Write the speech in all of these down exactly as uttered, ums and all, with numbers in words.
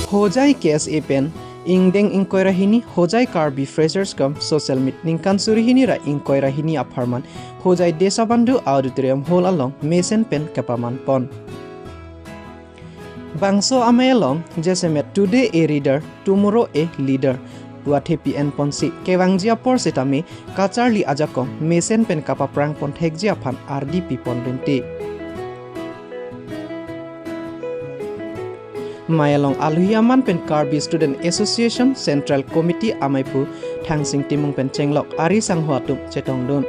Hojai K S A pen ingdeng ingkoi ra hini Hojai Karbi Freshers cum Social Meet ningkan suri hini ra ingkoi ra hini apharman Hojai Desabandhu Auditorium Hall along mesen pen kapaman pon. Bangso amei along jasemet "Today a reader, tomorrow a leader" pu athepi enponsi kevangji apor sitame kacharli ajakong mesen pen kapaprang pon thekji aphan ardi pipon rinti. Mei along alohi aman pen Karbi Student Association Central Committee ameiphu Thangsing Timung pen chenglok ari sangho atum chetongdun.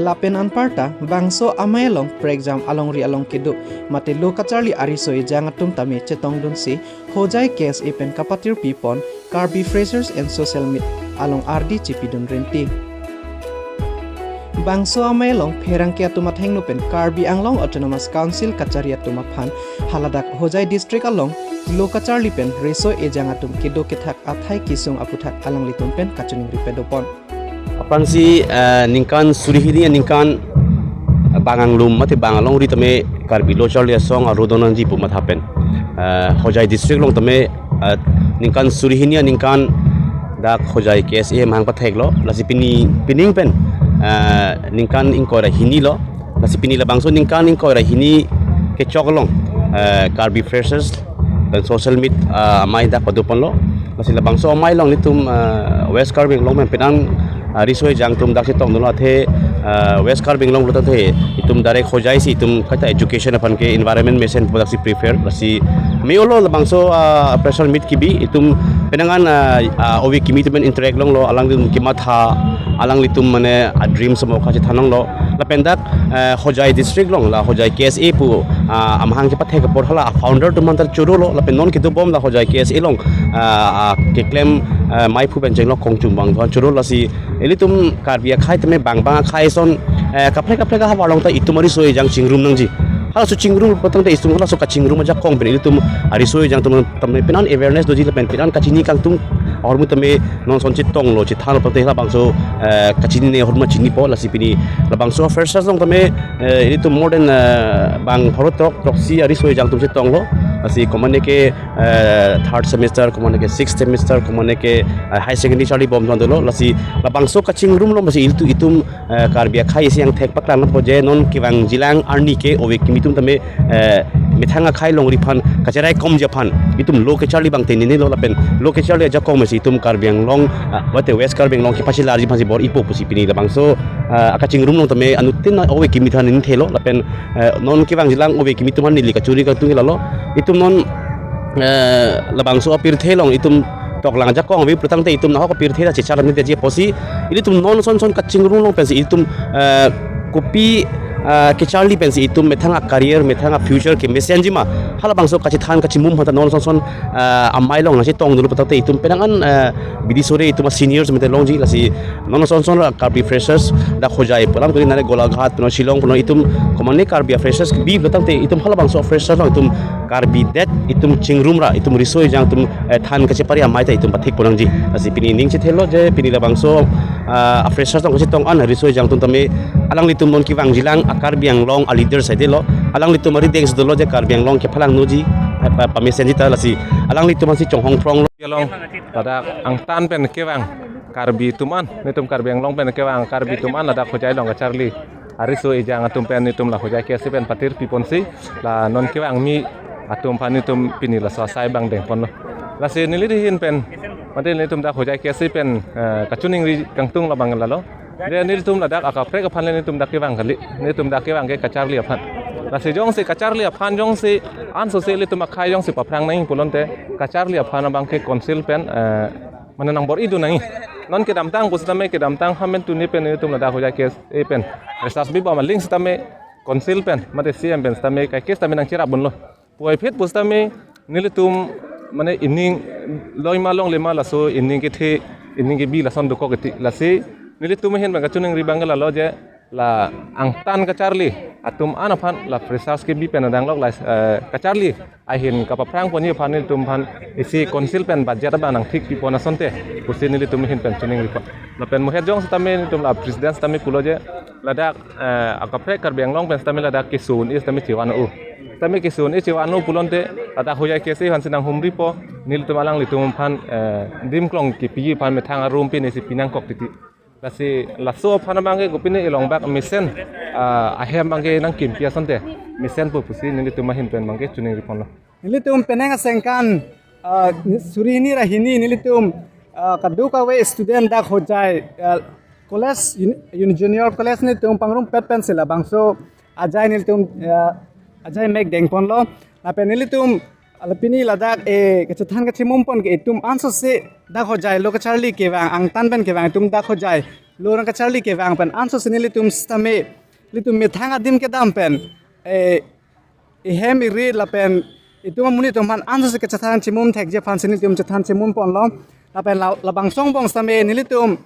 Lapen anparta bangso amei along prekjam alongri along kedo mate lo kacharli ariso ejang atum tame chetongdunsi Hojai K S A pen kapatir pipon Karbi Freshers and Social Meet along ardi chipidun rinti. Bangso amei along pherangke atum athengno pen Karbi Anglong Autonomous Council kachari atum aphan haladak Hojai District along lo kacharli pen riso ejang atum kedo kethak athai kesung aputhak alanglitum pen kachiningri padopon. Aphrangsi, eh, ningkan suri hini aningkan bang anglum mate bang alongri tame Karbi lo charli asong aru donangji pu matha pen, eh, Hojai District along tame, eh, ningkan suri hini aningkan dak Hojai K S A mahang patheklo, lasi pini pining pen, eh, ningkan ingkoi ra hini lo, lasi pini labangso ningkan ingkoi ra hini kechok along, eh, Karbi Freshers pen Social Meet, ah, amei dak padoponlo. Lasi labangso amei along nelitum, ah, West Karbi Anglong pen penang, ah, riso ejang atum dak chetongdunlo athe, ah, West Karbi Anglong pulote itum direct Hojai si itum kaita education aphan ke environment mesen pu daksi prefer. Lasi me-olo labangso, ah, freshers meet kebi itum penang an, ah, ah, ove kimi atum pen interact longlo, alanglitum kematha, alanglitum mane a-dream semokha chethan longlo. Lapen dak, eh, Hojai District along la Hojai K S A pu, ah, amahang kepathek apor hala founder atum anta chorolo, lapen non kedobom la Hojai K S A along, ah, ah, keklem, eh, meiphu pen chenglok kongchung bang thon choro, lasi ilitum Karbi akhei tame bang bang akhei ason, eh, kaprek kaprek ahavar along ta itum ariso ejang chingrum nangji. Halaso chingrum patang ta itum halaso kachingrum ajakong pen ilitum ariso ejang atum tame penang awareness doji lapen penang kachini kangtung ahormu tame non ason chetonglo chethanlo pate labangso, eh, kachinine ahormu chinipo, lasi pini labangso freshers along tame, eh, ilitum more than, eh, bang pharo throk throksi ariso ejang atum chetonglo, lasi komane ke, eh, third semester, komane ke sixth semester, komane ke, eh, high secondary charlibom thon dolo, lasi labangso kachingrum along lasi ilitum itum, eh, Karbi akhei isi angthek paklang nangpo je non kevangjilang arni ke ove kimi atum tame, eh, methang akhei alongri aphan kacheraikomji aphan itum lo kacharli abang tame ninilo lapen lo kacharli ajakong mesi itum Karbi Anglong, ah, mate West Karbi Anglong kepachelarji aphansi bor-ipo pusi pini labangso, ah, akachingrum along tame anuttin ove kimi aphan nithelo lapen, eh, non kevangjilang ove kimi atum aphan neli kachuri kangtung lalo itum non, eh, labangso apirthe along itum toklang ajakong ave pulotangte itum nahok apirthe ta chechar nangji apotsi ilitum non ason ason kachingrum along pensi itum, eh, kopi, eh, kacharli pensi itum methang a-career methang a-future kemesenji ma, halabangso kachethan kachimum aphanta non ason ason, eh, amei along nangchetongdunlo pulotangte itum penang an, eh, bidi sore itum a-seniors mete longji, lasi non ason ason ra Karbi freshers dak Hojai pu alam tuli nane Golaghat punon Shillong punon itum komane Karbi a-freshers bi pulotangte itum halabangso freshers along itum Karbi det itum chingrum ra itum riso ejang atum, eh, than kachepari amei ta itum pathikpon nangji. Lasi pini ning chethelo je pini labangso, ah, a-freshers along kachetong an riso ejang atum tame alanglitum non kevangjilang a-Karbi Anglong a-leader saidelo, alanglitum arideng si dolo je Karbi Anglong kephalangnoji, pa, pa, pamesenji ta, lasi alanglitum aphansi chonghong phronglo. Along ladak angtan pen kevang Karbi atum an, nelitum Karbi Anglong pen kevang Karbi atum an ladak Hojai along kacharli ariso ejang atum pen nelitum la Hojai K S A pen patir piponsi la non kevangmi atum aphan nelitum pini laso asai abang dengponlo. Lasi neli ahin pen mate nelitum dak Hojai K S A pen, eh, kachiningri kangtung labang lalo. Je nelitum ladak akaprek aphan le nelitum dak kevang kali. Nelitum dak kevang ke kacharli aphan. Lasi jongsi kacharli aphan jongsi ansose ilitum akhei jongsi paphrang nangji pulote kacharli aphan abang ke council pen, eh, mane nangbor-idun nangji. Non kedamtang pusitame kedamtang amen tuni pen nelitum ladak Hojai K S A pen freshers bibom aling sitame council pen mate C M pen sitame kaiketa sitame nangcherapdunlo. Puvoiphit pusitame nelitum mane ining loima longlema laso ining kethe ining kebi lason dokok keti. Lasi nelitum ahin abang kachiningri abang lalo je la angtan kacharli atum an aphan la freshers kebi pen adanglok la, eh, kacharli ahin kapaphrang ponji aphan nelitum aphan isi council pen budget abang nangthik pipon asonte pusi nelitum ahin pen chiningripon. Lapen muhet jong sitame nelitum la president sitame pulo je ladak, eh, akaprek Karbi Anglong pen sitame ladak keso un-e sitame chevan-o. Tame kesun e chevan-o pulote, ladak hojai kesi aphan si nanghumripo, nelitum alanglitum aphan, eh, dim klong kepi aphan methang arum pine si pinangkok titi. Lasi laso aphan abangke kopine elongbak mesen, ah, ahem abangke nangkimpi asonte, mesenpo pusi nelitum ahin pen abangke choningri ponlo. Nelitum penang asengkan, ah, suri hini ra hini nelitum, ah, kadokave student dak hojai, ah, college, un-, un-, junior college nelitum pangrumpet pen si labangso ajai nelitum, ah, ajai mek dengponlo. Lapen nelitum, ala pini ladak, eh, kachethan kachimum pon ke itum ansose dak hojai lo kacharli kevang, angtan pen kevang itum dak hojai lo nangkacharli kevang pen ansose nelitum sitame, nelitum methang adim kedam pen, eh, ihem iri lapen itum amonit atum aphan ansose kachethan chimum thekji aphan si nelitum chethan chimum ponlo. Lapen la-, labangso angbong sitame nelitum,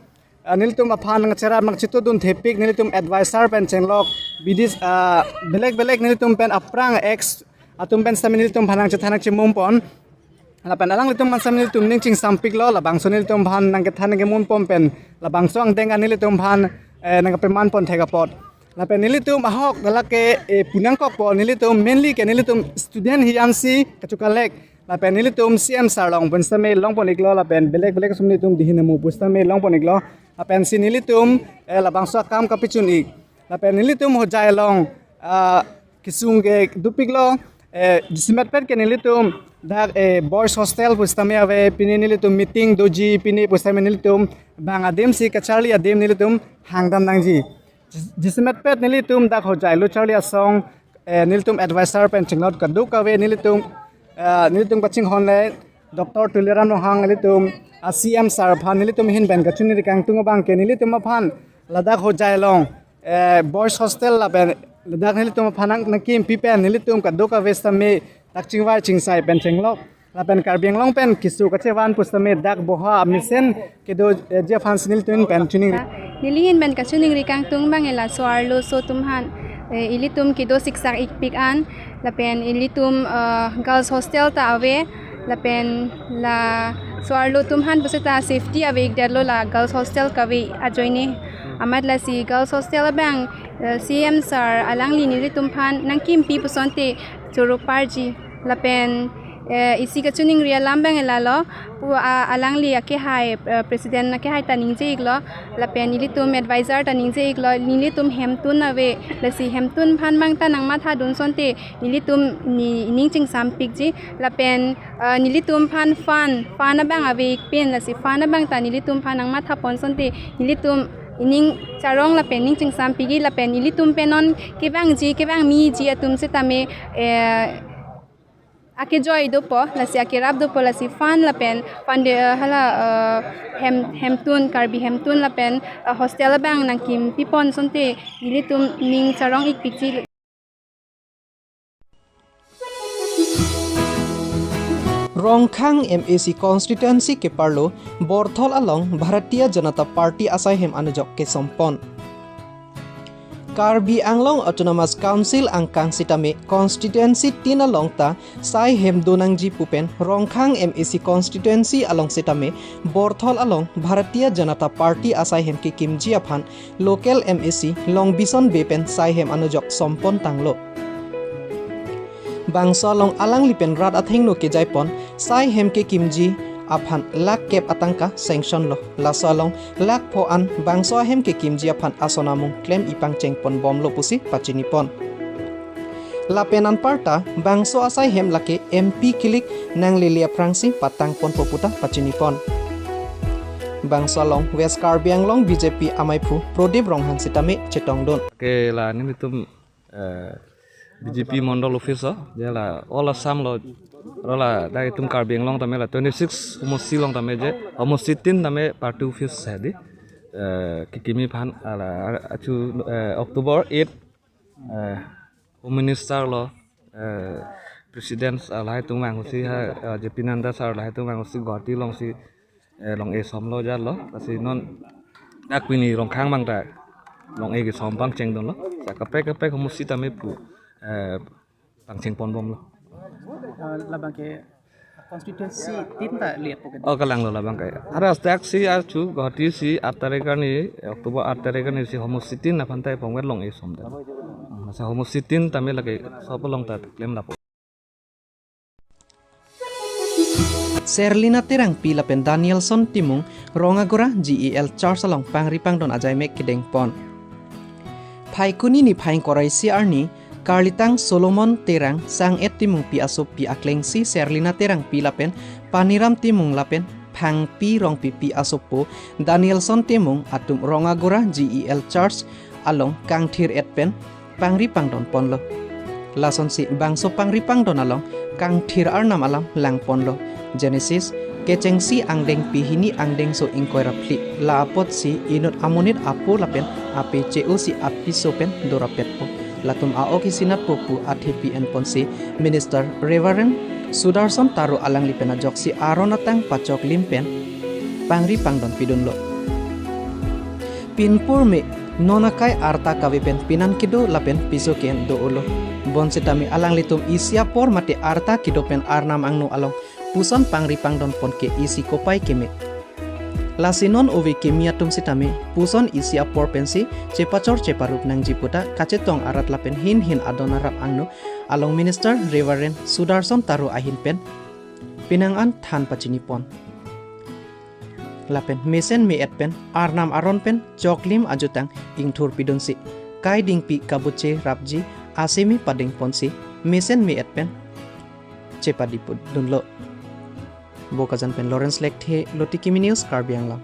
ah, nelitum aphan nangcherap nangchitudun thepik nelitum advisor pen chenglok bidis, ah, belek belek nelitum pen aphrang ex atum pen sitame nelitum aphan nangchethan nangchimum pon. Lapen alanglitum aphan sitame nelitum ning chingsampiklo, labangso nelitum aphan nangkethan nangkemun pon pen labangso angdeng an nelitum aphan, eh, nangkepaman pon thek apot. Lapen nelitum ahok dak lake, eh, pu nangkokpo, nelitum mainly ke nelitum student hiyan si kachokalek. Lapen nelitum C M sir along pen sitame longpon iklo, lapen belek belek asum nelitum dihin amu pu sitame longpon iklo. Lapen si nelitum, eh, labangso akam kapachun ik. Lapen nelitum hojai along, ah, kesung ke dopiklo, eh, jasemet pet ke nelitum dak, eh, boys hostel pu sitame ave, pini nelitum meeting doji, pini pu sitame nelitum bang adim si kacharli adim nelitum hangdam nangji. Jis-, jasemet pet nelitum dak hojai lo charli asong, eh, nelitum advisor pen chinglot kadokave nelitum, eh, nelitum kachinghon le Doctor Tuliram Ronghang nelitum, ah, C M sir aphan nelitum ahin pen kachoningri kangtung abangke nelitum aphan ladak hojai along, eh, boys hostel lapen ladak nelitum aphan nang, nangkimpi pen nelitum kadokave sitame dak chingvai chingsai pen chenglok. Lapen Karbi Anglong pen keso kachevan pu sitame dak boha mesen kedo, eh, ji aphan si nelitum pen choning. Neli ahin pen kachoningri kangtung abang ela so-arlo so atum aphan, eh, ilitum kedo siksak ikpik an. Lapen ilitum, eh, girls hostel ta ave. Lapen laso-arlo atum aphan pusita safety ave ikdetlo la girls hostel kave ajoine. Amat lasi girls hostel abang, eh, C M sir alangli nelitum aphan nangkimpi pusonte choro parji. Lapen, eh, isi kachoningri alam abang elalo, pu a-, alangli akehai, eh, president akehai ta ningje iklo, lapen ilitum advisor ta ningje iklo, nelitum hemtun ave, lasi hemtun aphan abang ta nangmathadun asonte, nelitum ni ning chingsampikji, lapen, eh, nelitum aphan fund, fund abang ave ikpin, lasi fund abang ta nelitum aphan nangmathapon asonte, nelitum ining charong lapen ning chingsampikji lapen ilitum pen non kevangji kevangmiji atum sitame, eh, akejoi dopo, lasi akerap dopo, lasi fund lapen fund, eh, hala, eh, hem, hemtun, Karbi hemtun lapen, eh, hostel abang nangkimpi pon asonte ilitum ning charong ikpikji. Rongkhang M A C constituency keparlo Borthol along Bharatiya Janata Party asai hem anujok kesompon. Karbi Anglong Autonomous Council angkang sitame constituency tin along ta sai hem donangji pu pen Rongkhang M A C constituency along sitame Borthol along Bharatiya Janata Party asai hem kekimji aphan local M A C Longbison Bey pen sai hem anujok sompon tanglo. Bangso along alangli pen rat athengno kejaipon sai hem kekimji aphan lakh kep atangka sanction lo. Laso along lakh pho an bangso ahem kekimji aphan ason amung klem ipangcheng ponbomlo pusi pachinipon. Lapen anparta bangso asai hem lake M P kilik nanglele aphrangsi patangponpo puta pachinipon. Bangso along West Karbi Anglong B J P amaiphu Prodip Ronghang sitame chetongdun. Ke la nelitum, eh, B J P Mondol Office o, je la all Assam lo, ro ladak itum Karbi Anglong tame la twenty-six homosti along tame je, homosti tin tame party office hedi, eh, kekimji aphan, ala, achu, eh, October eight, eh, Home Minister lo, eh, President, ah, lahai atum vanghusi ha, eh, J P Nadda sir lahai atum vanghusi Guwahati alongsi, eh, long-e somlo jatlo. Lasi non dak pini Rongkhang abang ta long-e kesom pangchengdunlo. Sa kaprek kaprek homosti tame pu, eh, pangcheng ponbomlo. Eh, labang ke constituency tin ta lihat pocket. Oh, kalanglo labang ke. Aras dak si achu Guwahati si aat tarik arni, October aat tarik arni si homosti tin aphan ta pongvet long-e somdet. Hmm, masa homosti tin tame lake sop along ta klemlapo. Serlina Terangpi lapen Danielson Timung Rongagora G E L Church along pangri pangdon ajaimek kedeng pon. Phaikuni niphai ingkoi ra isi arni Karlitang Solomon Terang Sang-et Timungpi asopi aklengsi Serlina Terangpi lapen Paniram Timung lapen Phangpi Rongpipi asopo Danielson Timung atum Rongagora G E L Church along kangthir-et pen pangri pangdon ponlo. Lasonsi bangso pangri pangdon along kangthir arnam alam lang ponlo. Genesis kechengsi angdengpi hini angdengso ingkoi ra phli. La apotsi inut amonit apo lapen ape che-osi apiso pen dorapetpo. Latum a-ok isinatpo pu athepi enponsi Minister Reverend Sudarson Taro alangli pen ajoksi aron atang pachoklim pen pangri pangdon pidunlo. Pinpur me non akai arta kave pen pinan kedo lapen piso ke-en do-olo. Bonsitame alanglitum isi apor mate arta kedo pen arnam angno along puson pangri pangdon pon ke isi kopai keme. Lasi non ove keme atum sitame puson isi apor pensi chepachor cheparup nangji puta kachetong arat lapen hin hin adon arap angno along Minister Reverend Sudarson Taro ahin pen penang an than pachini pon. Lapen mesen me-et pen arnam aron pen choklim ajutang ingthur pidunsi kai dingpi kabuche rapji asemi padeng ponsi mesen me-et pen chepadi pudunlo. Bokajan pen Lawrence Lekthe, Lotiki News, Karbi Anglong.